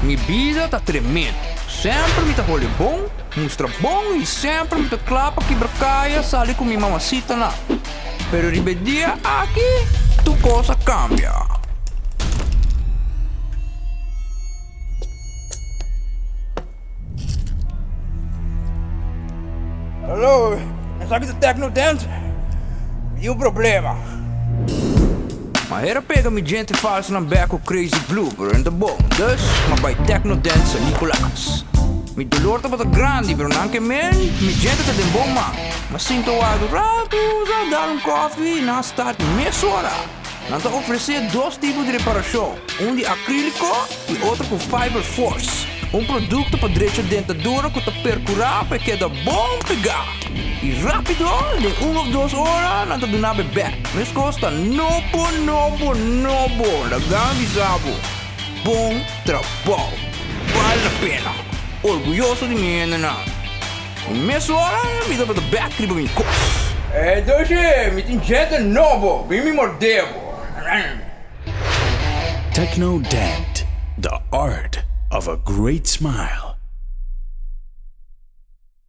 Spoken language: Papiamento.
Mi bida ta tremendo. Semper mi ta hole bon, mustra bon y semper mi ta cla pa kibra caya sali cu mi mamacitanan. Pero riba e dia aki tur cos a cambia. Hallo, esaki ta Techno Dent? Mi tin un problema. Ma hera pega mi djente falsonan bek ku Crazy Glue, pero e no ta bon. Dus, m'a bai Techno Dent San Nicolas. Mi dolor tabata grandi, pero nan ke men, mi djente ta den bon man. M'a sinta wak un ratu, sa dal un kofi i nan a start mesora. Nan ta ofresé dos tipo di reparashon, un di akríliko i otro ku Fiber Force, un produkto pa drecha dentadura ku ta perkurá pa e keda bon pegá. I rápido, den un òf dos ora nan ta duna bo e bèk. Meskos ta nobo, nobo, nobo! Laga mi bisa bo, bon trabou! Bal la pena! Orguyoso di mi hendenan! Mesora mi tabata bek riba mi kos. Ey Dushy, mi tin djente nobo, bin mi morde bo. Techno Dent, the art of a great smile.